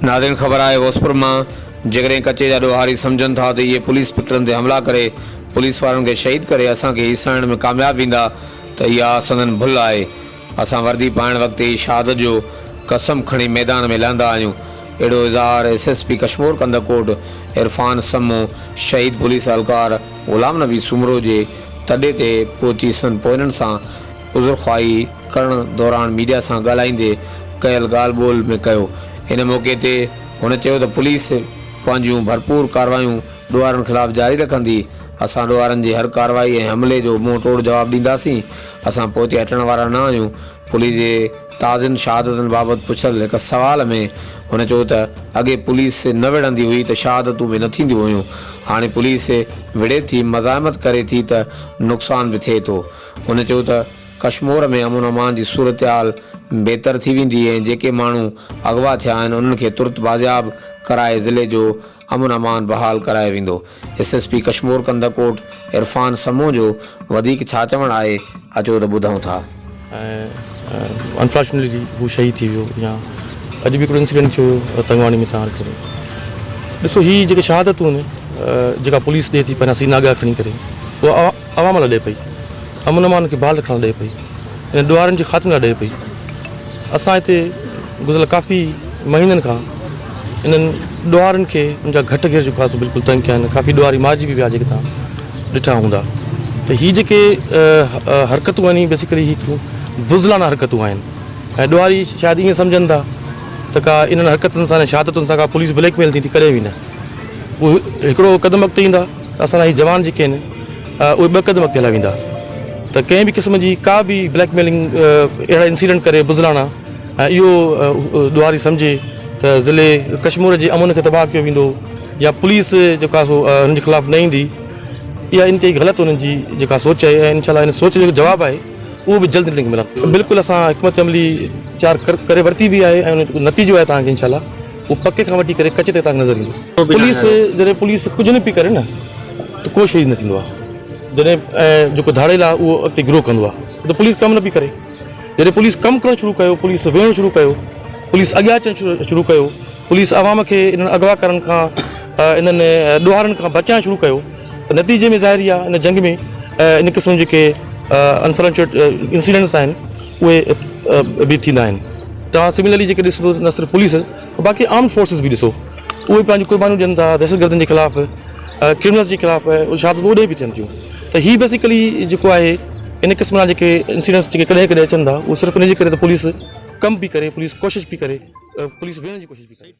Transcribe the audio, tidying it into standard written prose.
ناظرين خبر آهي غوثپور مان جيڪڏهن ڪچي جا ڏوهاري سمجهن ٿا ته اهي پوليس پڪٽن تي حملا ڪري پوليس وارن کي شهيد ڪري اسان کي هيسائڻ ۾ ڪامياب ويندا ته اها سندن ڀل آهي اسان وردي پائڻ وقت ئي شهادت جو قسم کڻي ميدان ۾ لهندا آهيون اهڙو اظهار S S P Kashmore Kandhkot Irfan Samoon شهيد پوليس اهلڪار غلام نبي سومرو جي تڏي تي پهچي سندن پوئلن سان عذرخواهي ڪرڻ دوران ميڊيا سان ڳالهائيندي ڪيل ڳالهه ٻولهه ۾ ڪيو. ان موقعي تي هن چيو ته پوليس پنهنجون ڀرپور ڪارروايون ڏوهارين خلاف جاري رکندي، اسان ڏوهارين جي هر ڪارروائي ۽ حملي جو منهن ٽوڙ جواب ڏينداسين، اسان پوئتي هٽڻ وارا نه آهيون. پوليس جي تازين شهادتن بابت پڇيل هڪ سوال ۾ هن چيو ته اڳي پوليس نه وڙهندي هئي ته شهادتون به نه ٿينديون هيون، هاڻي پوليس وڙهي ٿي، مزاحمت ڪري ٿي ته نقصان به ٿئي ٿو. هن چيو ته ڪشمور ۾ امن امان جي صورتحال بهتر ٿي ويندي ۽ جيڪي ماڻهو اغوا ٿيا آهن انهن کي ترت بازياب ڪرائي ضلعي جو امن امان بحال ڪرايو ويندو. S S P Kashmore Kandhkot Irfan Samoon جو وڌيڪ ڇا چوڻ آهي اچو ته ٻڌون ٿا. ۽ انفارچونيٽلي هو شهيد ٿي ويو يا اڄ به هڪڙو انسيڊنٽ ٿيو هيو تنگواڻي ۾ تان ڏٺو ڏسو هي جيڪي شهادتون آهن جيڪا پوليس ڏي ٿي پنهنجا سينا اڳيان کڻي ڪري اها عوام لاء ڏئي پئي، امن امان کي بحال رکڻ لاء ڏئي پئي، انهن ڏوهارين جي خاتمي لاء ڏئي پئي. اسان هتي گذريل ڪافي مهينن کان انهن ڏوهارين کي ان جا گهٽ گهير جيڪو آهي سو بلڪل تنگ ڪيا آهن، ڪافي ڏوهاري مارجي به ويا جيڪي توهان ڏٺا هوندا ته هي جيڪي حرڪتون آهن هي بيسيڪلي هي هڪڙيون بزدلانه حرڪتون آهن ۽ ڏوهاري شايد ائين سمجهن ٿا ته ڪا انهن حرڪتن سان شهادتن سان ڪا پوليس بليڪ ميل ٿيندي ڪڏهن به نه. اهي هڪڙو قدم اڳتي ايندا ته اسان جا هي جوان جيڪي آهن اهي ٻه قدم اڳتي هليا ويندا ته ڪنهن به قسم جي ڪا به بليڪ ميلنگ اهڙا انسيڊنٽ ڪري بزدلاڻا ۽ اهو ڏوهاري سمجهي ته ضلعي ڪشمور جي امن کي تباهه ڪيو ويندو يا پوليس جيڪا سو هن جي خلاف نه ايندي اها انتهائي غلط انهن جي جيڪا سوچ آهي ۽ انشاء الله ان سوچ جو جيڪو جواب آهي اهو به جلد انهن کي ملندو بلڪل اسان حڪمت عملي تيار ڪري ورتي به آهي ۽ ان جو نتيجو آهي توهان کي انشاء الله اهو پڪي کان وٺي ڪري ڪچي تائين توهان کي نظر ايندو. پوليس جڏهن پوليس ڪجهه نه پئي ڪري نه ته ڪو شهيد نه ٿيندو آهي جڏهن ۽ جيڪو ڌاڙيل آهي اهو اڳتي گروه ڪندو آهي ڇو ته پوليس ڪم نه پئي ڪري جڏهن پوليس ڪم ڪرڻ شروع ڪيو پوليس ويهڻ شروع ڪيو پوليس اڳيان اچڻ شروع ڪيو پوليس عوام کي انهن اغوا ڪرڻ کان انهن ڏوهارين کان بچائڻ شروع ڪيو ته نتيجي ۾ ظاهر ئي آهي ان جنگ ۾ ان قسم جيڪي انفارچونيٽ انسيڊنٽس آهن اهي به ٿيندا آهن توهان سملرلي جيڪي ڏسندو نه صرف پوليس باقي آرمڊ فورسز به ڏسو اهي پنهنجون قربانيون ڏين ٿا دهشتگردن جي خلاف ڪرمنلز جي خلاف شهادتون اوڏي به ٿين ٿيون ته هي بيسيڪلي جيڪو آهي ان قسم جا جيڪي انسيڊنٽس جيڪي ڪڏهن ڪڏهن اچن ٿا اهو صرف ان جي ڪري ته پوليس ڪم پئي ڪري پوليس ڪوشش پئي ڪري پوليس ويهڻ جي ڪوشش پئي ڪري.